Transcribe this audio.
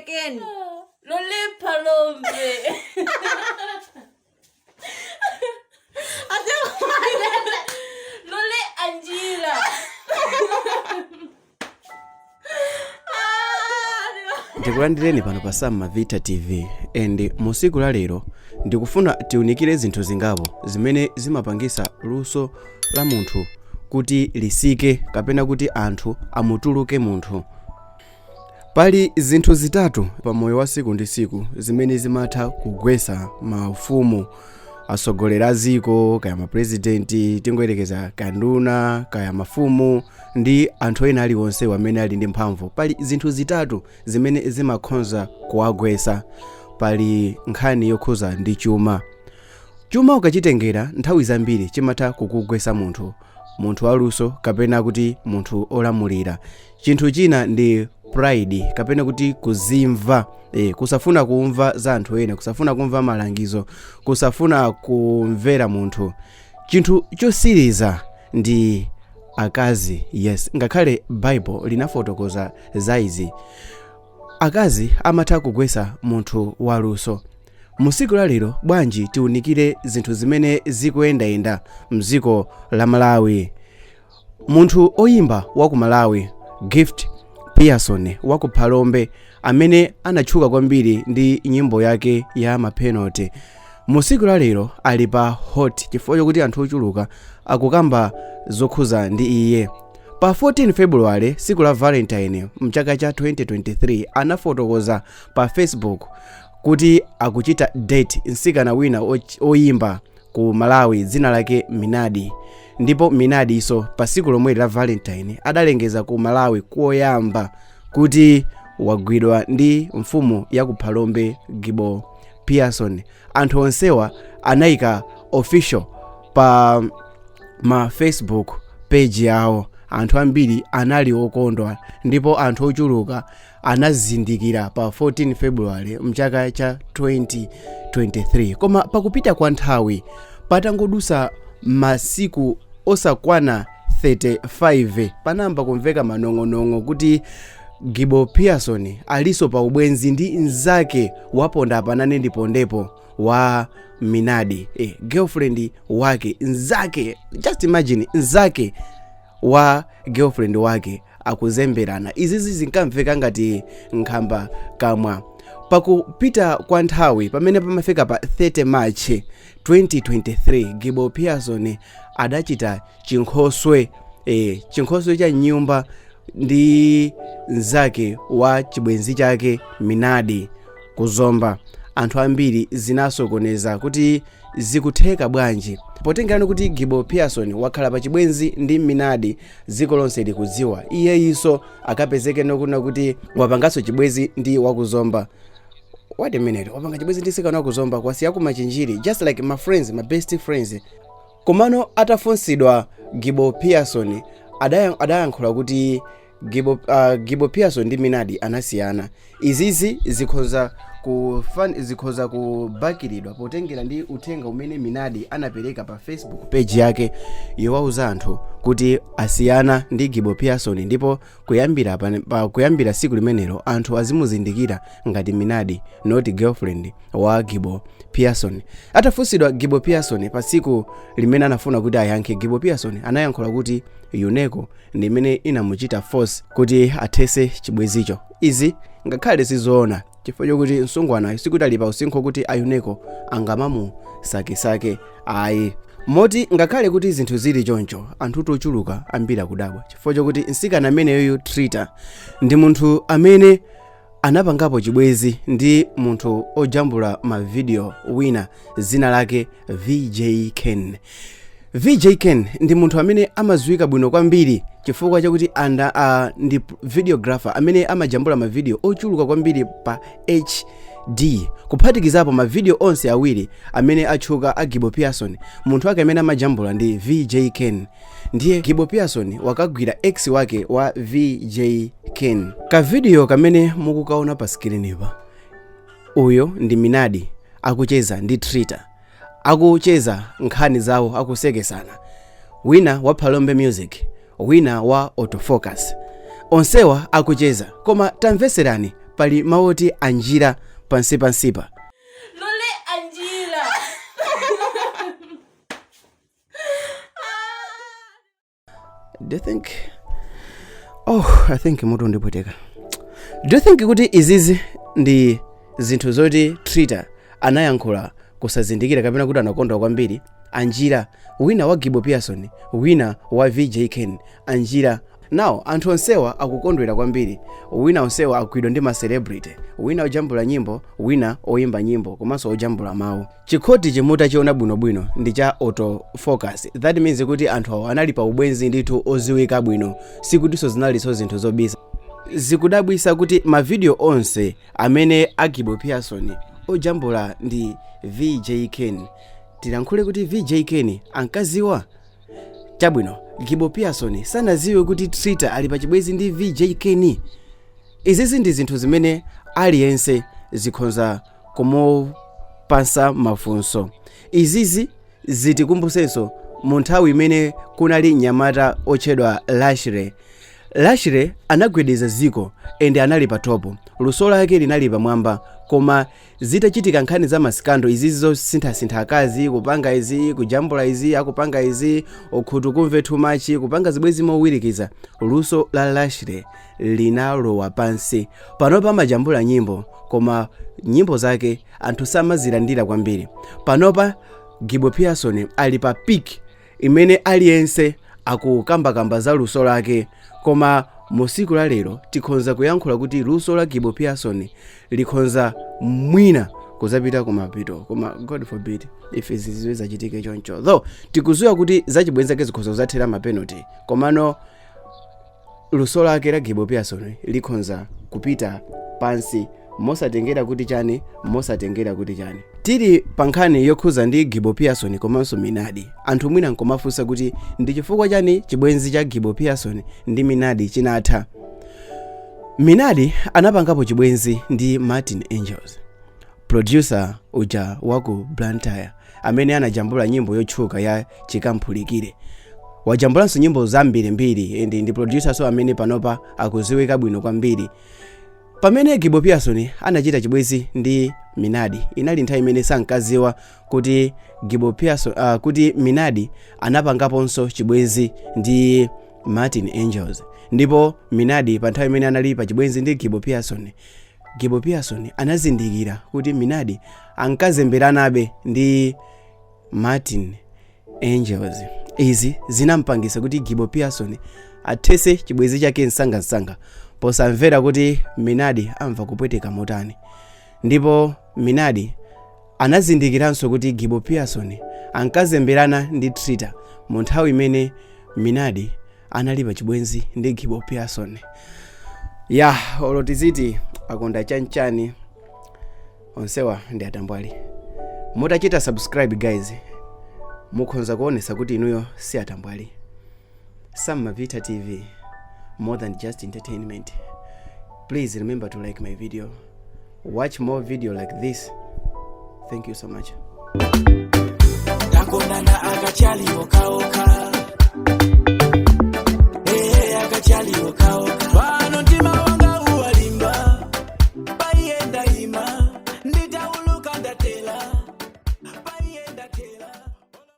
Ken. Lole Phalombe. Lole Angela. Ndikulandireni pano pa Sam Mavita TV, and mu siku la lero ndikufuna tiunikire zinthu zingapo zimene zimapangisa luso la munthu kuti lisike kapena kuti anthu amutuluke munthu. Pali zinthu zitatu pa moyo wa siku ndi siku zimene zimatha kugwesa maufumu, atsogoleri a dziko, kaya mapurezidenti, tingoyerekeza, kaya nduna, kaya mafumu ndi anthu ena aliwonse amene ali ndi mphamvu. Pali zinthu zitatu zimene zimakhonza kuwagwesa. Pali nkhani yokhuza ndi chuma. Chuma ukachitengera, nthawi zambiri chimatha kukugwesa munthu, munthu waluso kapena kuti munthu olamulira. Chinthu china ndi pride kapena kuti kuzimva, kusafuna kumva za anthu ena, kusafuna kumva malangizo, kusafuna kumvera munthu. Chinthu chosiriza ndi akazi. Yes, ngakhale Bible linafotokoza za izi. Akazi amatha kugwesa munthu waluso. Mu siku la lero bwanji tiunikire zinthu zimene zikuyendayenda mdziko la Malawi. Munthu oyimba wa ku Malawi, Gift Pearson wa ku Phalombe, amene anatchuka kwambiri ndi nyimbo yake ya Mapenalty, mu siku la lero ali pa hot chifukwa chokuti anthu ochuluka akukamba zokhuza ndi iye. Pa 14 February, siku la Valentine mchaka cha 2023, anafotokoza pa Facebook kuti akuchita date mtsikana wina oyimba ku Malawi dzina lake Minadi. Ndipo Minadi iso pa siku lomweli la Valentine adalengeza ku Malawi koyamba kuti wagwidwa ndi mfumu ya ku Phalombe, Gibo Pearson. Anthu onsewa anayika official pa ma Facebook page yawo. Anthu ambiri anali okondwa ndipo anthu ochuluka anazindikira pa 14 February mchaka cha 2023. Koma pakupita kwa nthawi, patangodusa masiku osakwana 35, panayamba kumveka manong'onong'o kuti Gibo Pearson aliso pa ubwenzi ndi mnzake waponda apanane ndipondepo wa Minadi, girlfriend wake, mnzake. Just imagine, mnzake wa girlfriend wake akuzemberana. Izizi zinkamveka ngati nkhamba kamwa. Pakupita kwa nthawi, pamene pamafika pa 30 March 2023, Gibo Pearson adachita chinkhoswe, chinkhoswe cha nyumba ndi mnzake wa chibwenzi chake Minadi kuzomba. Anthu ambiri zinasokoneza kuti zikutheka bwanji, potengerani kuti Gibo Pearson wakhala pa chibwenzi ndi Minadi, dziko lonse likudziwa, iyeyiso akapezeke nokuna kuti wapanganso chibwenzi ndi wakuzomba. Wait a minute, wapanga chibwenzi ndi mtsikana wakuzomba, kwasiya kumachinjiri, just like my friends, my best friends. Komano atafunsidwa Gibo Pearson, adayankhula kuti Gibo Pearson ndi Minadi anasiyana. Izizi zikhoza kubakiridwa potengera ndi uthenga umene Minadi anapereka pa Facebook page yake yowauza anthu kuti asiyana ndi Gibo Pearson, ndipo kuyambira siku limenelo anthu azimuzindikira ngati Minadi, not girlfriend wa Gibo Pearson. Atafunsidwa Gibo Pearson pa tsiku limene anafuna kuti ayankhe, Gibo Pearson anayankhula kuti UNESCO ndi imene inamuchita force kuti athese chibwenzicho. Izi ngakhale sizoona, chifukwa chokuti msungwana sikuti ali pa usinkhu kuti a UNESCO angamamusakesake, ayi. Moti ngakhale kuti zinthu zili choncho, anthu ochuluka ambiri akudabwa chifukwa chokuti mtsikana ameneyoyu, Trita, ndi munthu amene anapangapo chibwenzi ndi munthu ojambula mavidiyo wina dzina lake VJ Ken. VJ Ken ndi munthu amene amadziwika bwino kwambiri chifukwa chakuti ndi videographer amene amajambula mavidiyo ochuluka kwambiri pa HD, kuphatikizapo mavidiyo onse awiri amene atchuka a Gibo Pearson. Munthu wake amene amajambula ndi VJ Ken. Ndiye Gibo Pearson wakagwira ex wake wa VJ Ken. Kavidiyo kamene mukukaona pa skrini pa, uyo ndi Minadi akucheza ndi Trita, akucheza nkhani zawo, akusekesana, wina wa Phalombe Music, wina wa Autofocus, onsewa akucheza. Koma tamveserani Pali mawu oti anjira pansipansipa. Lole anjira. Do you think, oh, I think mutu undipweteka. Do you think kuti izizi ndi zinthu zoti Trita anayankhula kusazindikira kapena kuti anakondwa kwambiri? Anjira wina wa Gibo Pearson, wina wa VJ Ken, anjira. Now anthu onsewa akukondwera kwambiri. Wina onsewa agwidwa ndi ma celebrity, wina ojambula nyimbo, wina oyimba nyimbo komanso ojambula mawu. Chikhoti chimutachiona bwinobwino ndi cha autofocus. That means kuti anthu awo anali pa ubwenzi ndithu oziwika bwino, sikutinso zinalinso zinthu zobisa. Zikudabwisa kuti mavidiyo onse amene a Gibo Pearson ojambula ndi VJ Ken, tilankhule kuti VJ Ken ankaziwa? Chabwino, Gibo Pearson sanaziwe kuti Trita ali pachibwenzi ndi VJ Ken? Izizi ndi zinthu zimene aliyense zikhonza kumupasa mafunso. Izizi zitikumbusenso mu nthawi imene kunali mnyamata otchedwa Lashley. Lashley anagwedeza ziko and anali pa top, luso lake linali pamwamba, koma zitachitika nkhani za ma scandal izizi zosinthasintha akazi, kupanga izi, kujambula izi, akupanga izi, ukhutu kumve too much, kupanga zibwenzi mowirikiza, luso la Lashley linalowa pansi. Panopa amajambula nyimbo, koma nyimbo zake anthu samazilandira kwambiri. Panopa Gibo Pearson ali pa peak imene aliyense akukambakamba za luso lake, koma mu siku la lero tikhonza kuyankhula kuti luso la Gibo Pearson likhonza mwina kuzapita kumapito, koma God forbid if izi ziwe zachitike choncho, though tikuziwa kuti zachibwenzi zake zikhoza kuzathera ma penalty, komano luso lake la Gibo Pearson likhonza kupita pansi mosatengera kuti chani, mosatengera kuti chani. Tili pa nkhani yokhuza ndi Gibo Pearson komanso Minadi, anthu mwina nkomafunsa kuti ndi chifukwa chani chibwenzi cha Gibo Pearson ndi Minadi chinatha. Minadi anapangapo chibwenzi ndi Martin Angels, producer uja waku Blantyre amene anajambula nyimbo yotchuka ya Chikamphulikire. Wajambulanso nyimbo zambirimbiri ndi producer so amene panopa akuziwika bwino kwambiri. Pamene Gibo Pearson anachita chibwenzi ndi Minadi, inali nthawi imene sankaziwa kuti Gibo Pearson, kuti Minadi anapangaponso chibwenzi ndi Martin Angels. Ndipo Minadi pa nthawi imene anali pa chibwenzi ndi Gibo Pearson, Gibo Pearson anazindikira kuti Minadi ankazemberanabe ndi Martin Angels. Izi zinampangisa kuti Gibo Pearson athese chibwenzi chake msangamsanga, posamvera kuti Minadi amva kupweteka motani. Ndipo Minadi anazindikiranso kuti Gibo Pearson ankazemberana ndi Trita mu nthawi imene Minadi anali pa chibwenzi ndi Gibo Pearson. Ya olo tiziti akonda chanchani, onsewa ndi atambwali. Mutachita subscribe guys, mukhonza kuonesa kuti inuyo si atambwali. Sam Mavita TV, more than just entertainment. Please remember to like my video, watch more video like this. Thank you so much. Takondana akachali okaoka.